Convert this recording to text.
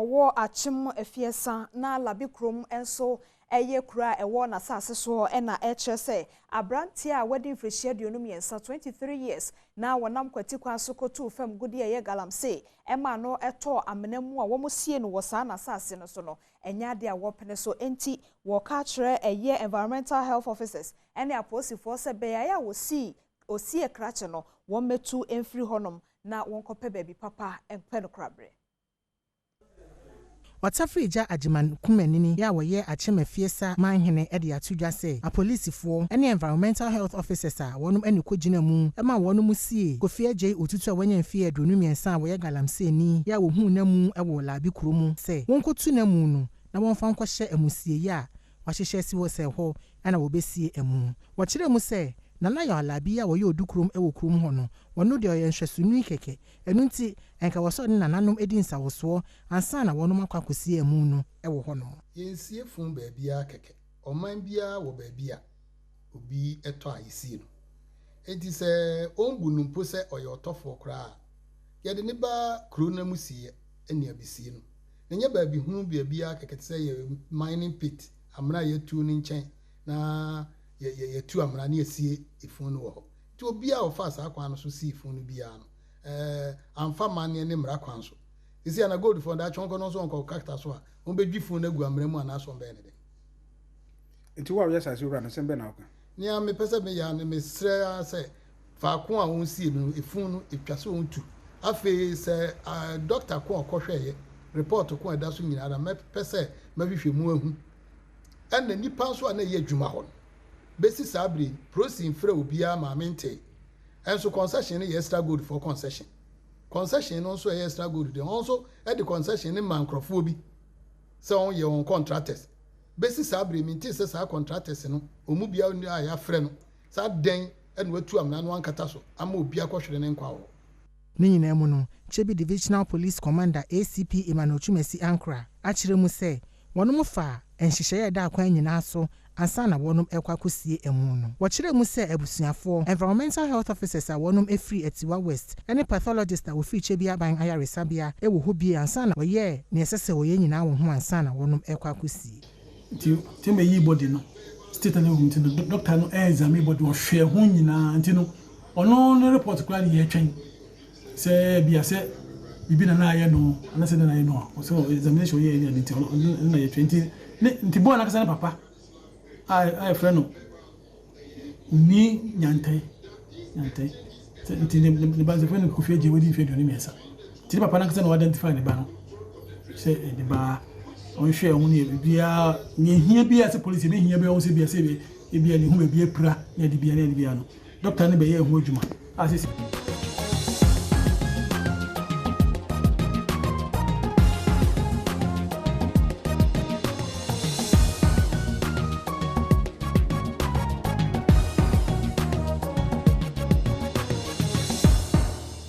ɔwɔ Akyem Afiesa na Labi kurom nso ɛyɛ kuro a ɛwɔ n'asase soɔ na ɛkyerɛ sɛ aberanteɛ a wadi mfirihyia 23, 23 years, na wɔnam kwati kwan so kɔtuu fam gudi a ɛyɛ galamsey ɛma no ɛtɔɔ amena mu a wɔn sie no wɔ saa n'asase no so no, ɛnyɛ adeɛ a wɔpene so. Nti wɔka kyerɛ ɛyɛ environmental health officers ɛne apolisifoɔ sɛ beaeɛ a wɔsii osie krakye no, wɔn mmɛtu mfiri hɔnom na wɔnkɔpɛ baabi papa mpɛ no koraberɛ. Ɔtafiri gya Agyeman Kumanini yɛ a wɔyɛ Akyem Afiesa manhene de ato dwa sɛ apolisifoɔ ne environmental health officers a wɔnom ani kɔgyina mu ma wɔnom sie Kofi Agyei Otutu a wanya mfeɛ 23 a wɔyɛ galamseyni yɛ a wɔhuu n'amu wɔ Laabi kuro mu sɛ wɔnkɔtu n'amu no na wɔmfa nkɔhyɛ amusieeɛ a wɔahyehyɛ asi hɔ sɛ hɔ na wɔbɛsie amu. Wɔkyerɛɛ mu sɛ Nana Yaw Alabi a wɔyɛ Odukurom wɔ kurom hɔ no, ɔno deɛ ɔyɛ nhwɛsoni kɛkɛ, ɛno nti ɛnka wɔ sɛ ɔne nananom di nsawosoɔ ansa na wɔnom akɔ akɔsie amu no wɔ hɔnom. Yɛnsie funu baabiara kɛkɛ. Ɔman biara wɔ baabi a obi tɔ a yɛsie no. Enti sɛ ɔmbu no mpo sɛ ɔyɛ ɔtɔfoɔ koraa a, yɛde no ba kuro no amusieɛ ne abɛsie no. Na ɛnyɛ baabi hunu baabiara kɛkɛ te sɛ yɛ mining pit, amena a yɛatu no nkyɛn na yɛtu amena na yɛsie efunu no wɔ hɔ. Nti obiara a ɔfaa saa kwan no so sii funu no biara no, amfa amanneɛ ne mmara kwan so. Seesei ana goldfoɔ no, daakye wɔnkɔ no nso wɔnkɔ kakta so a, wɔbɛdwi funu no agu amena mu anaasɛ wɔbɛyɛ no dɛn? Nti wo a woyɛ asase wura no, asɛm bɛn na woka? Nea mepɛ sɛ meyɛ ara ne mesrɛ ara sɛ faako a wɔsie no no, efunu no, etwa sɛ wɔtu. Afei sɛ dɔkta ko a ɔkɔhwɛeɛ, repɔɔto ko a ɛda so nyinaa ara, mɛpɛ sɛ mɛhwehwɛ mu ahu. Ɛnna nnipa nso a na ɛyɛ adwuma hɔ no, bɛsi saa bere yi, polisi mfrɛɛ obiara maa mentee. Ɛnso concession no yɛ Extra Gold foɔ concession. Concession no nso a ɛyɛ Extra Gold deɛ, wɔn nso de concession no maa nkurɔfoɔ bi sɛ wɔn yɛ wɔn contractors. Bɛsi saa bere yi, mentee sɛ saa contractors no, wɔn mu biara nni hɔ a yɛafrɛ no sɛ adɛn na watu amena no ankata so ama obi akɔhwere ne nkwa wɔ hɔ. Ne nyinaa mu no, Kyebi Divisional Police Commander ACP Emmanuel Twumasi Ankrah akyerɛ mu sɛ wɔnom faa nhyehyɛeɛ a ɛda akwan nyinaa so ansa na wɔnom rekɔ akɔsie amu no. Wɔkyerɛɛ mu sɛ abusuafoɔ, environmental health officers a wɔnom firi Atiwa West ne pathologist a wɔfiri Kyebi Aban Ayaresabea wɔ hɔ bie ansa na wɔyɛɛ nea ɛsɛ sɛ wɔyɛ nyinaa wɔ ho ansa na wɔnom rekɔ akɔsie. Nti sɛ meyii body no state a na ɛwɔ mu nti no doctor no examine body no ɔhwɛɛ ho nyinaa nti no ɔno ne report koraa ne yɛtwɛn sɛ bia sɛ biribi na na ayɛ no anasɛ dɛn na ayɛ no a ɔsɛ examination ɔyɛɛ ne ade nti ɔno na yɛtwɛn nti ne nti boy no ankasa ne papa a a yɛfrɛ no Ni Nyantɛe Nyantɛe sɛ nti ne ne ba yɛfrɛ no Kofi Adjei wadi mfe 23 nti ne papa no ankasa na ɔidentify ne ba no sɛ ne ba ɔnhwɛ ho ne biribiara nea ehia biara sɛ polisi ebehia biara ho sɛ bia sɛ ebia ne ho baabi apira ne ade biara ne ade biara no dɔkta no bɛyɛɛ ho adwuma a sɛ.